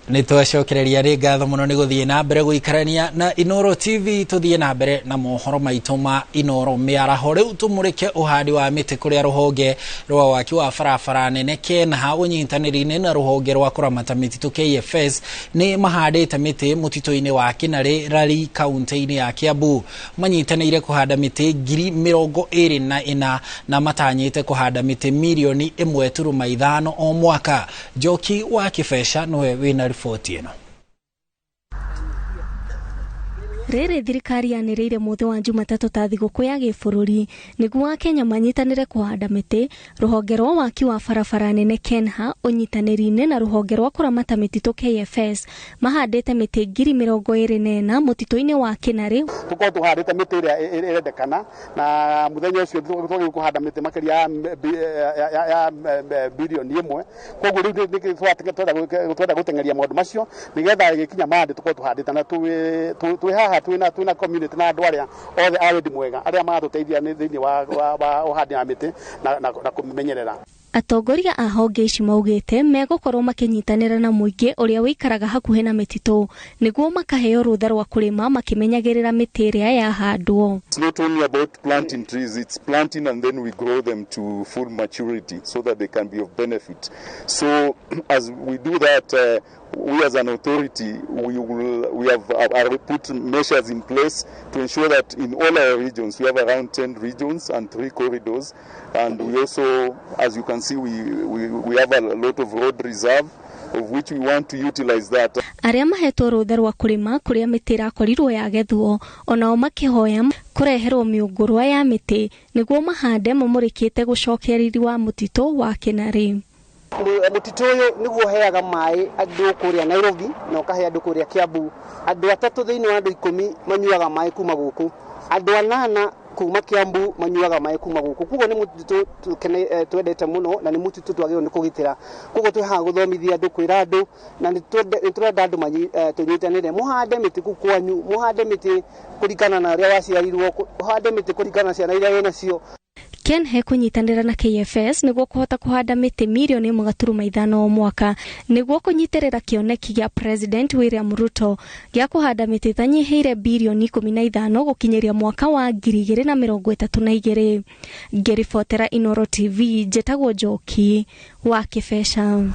Nĩ twacokereria rĩ ngatho mũno nĩ gũthiĩ na mbere gũikarania na Inoro TV. Tũthiĩ na mbere na mohoro maitũ ma Inoro mĩaraho. Rĩu tũmũrĩke ũhandi wa mĩtĩ kũrĩa rũhonge rwa waki wa barabara nene KENHA ũnyitanĩri-inĩ na rũhonge rwa kũramata mĩtitũ KFS nĩ mahandĩte mĩtĩ mũtitũ-inĩ wa Kĩnarĩ Rari, kaunti-inĩ ya Kiambu. Manyitanĩire kũhanda mĩtĩ 24,000 na matanyĩte kũhanda mĩtĩ 1.5 mirioni o mwaka. Njoki wa Kĩbeca nĩwe wĩna riboti ĩno. Rĩrĩ thirikari yanĩrĩire mũthĩ wa Jumatatũ ta thigũkũ ya gĩbũrũri nĩguo Akenya manyitanĩre kũhanda mĩtĩ, rũhonge rwa waki wa barabara nene KENHA ũnyitanĩri-inĩ na rũhonge rwa kũramata mĩtitũ KFS mahandĩte mĩtĩ 24,000 mũtitũ-inĩ wa Kĩnarĩ. Tũkorwo tũhandĩte mĩtĩ ĩrĩa ĩrendekana na mũthenya ũcio twagĩrĩirwo kũhanda mĩtĩ makĩria ya 1 birioni. Koguo rĩu twenda gũteng'eria maũndũ macio nĩgetha ĩgĩkinya mande tũkorwo tũhandĩte na twĩ haha twĩna community na andũ arĩa othe a wendi mwega arĩa maratũteithia thĩinĩ wa ũhandi wa mĩtĩ na kũmenyerera. Atongoria a honge ici maugĩte megũkorwo makĩnyitanĩra na mũingĩ ũrĩa ũikaraga hakuhĩ na mĩtitũ nĩguo makaheo rũtha rwa kũrĩma makĩmenyagĩrĩra mĩtĩ ĩrĩa yahandwo. It's not only about planting trees, it's planting and then we grow them to full maturity so that they can be of benefit. So as we do that, we as an authority, we have put measures in place to ensure that in all our regions, we have around 10 regions and three corridors, and we also, as you can see, we have a lot of road reserve of which we want to utilize that. Arĩa mahetwo rũtha rwa kũrĩma kũrĩa mĩtĩ ĩrakorirwo yagethwo onao makĩhoya kũreherwo mĩũngũrwa ya mĩtĩ nĩguo mahande mamũrĩkĩte gũcokia riri wa mũtitũ wa Kĩnarĩ. Mũtitũ ũyũ nĩguo ũheaga maĩ andũ kũrĩa Nairobi na ũkahe andũ kũrĩa Kiambu. Andũ 3 thĩinĩ wa andũ 10 manyuaga maĩ kuma gũkũ, andũ 8 kuma Kiambu manyuaga maĩ kuma gũkũ. Koguo nĩ mũtitũ twendete mũno na nĩ mũtitũ twagĩrĩirwo nĩ kũgitĩra. Koguo twĩ haha gũthomithia andũ, kwĩra andũ, na nĩ tũrenda andũ tũnyitanĩre, mũhande mĩtĩ kũu kwanyu, mũhande mĩtĩ kũringana na ũrĩa waciarirwo, ũhande mĩtĩ kũringana na ciana iria wĩnacio. KENHA kũnyitanĩra na KFS nĩguo kũhota kũhanda mĩtĩ 1.5 mirioni o mwaka nĩguo kũnyitĩrĩra kĩoneki gĩa President William Ruto gĩa kũhanda mĩtĩ ĩtanyihĩire 15 birioni gũkinyĩria mwaka wa 2032. Ngĩribotera Inoro TV, njĩtagwo Njoki wa Kĩbeca.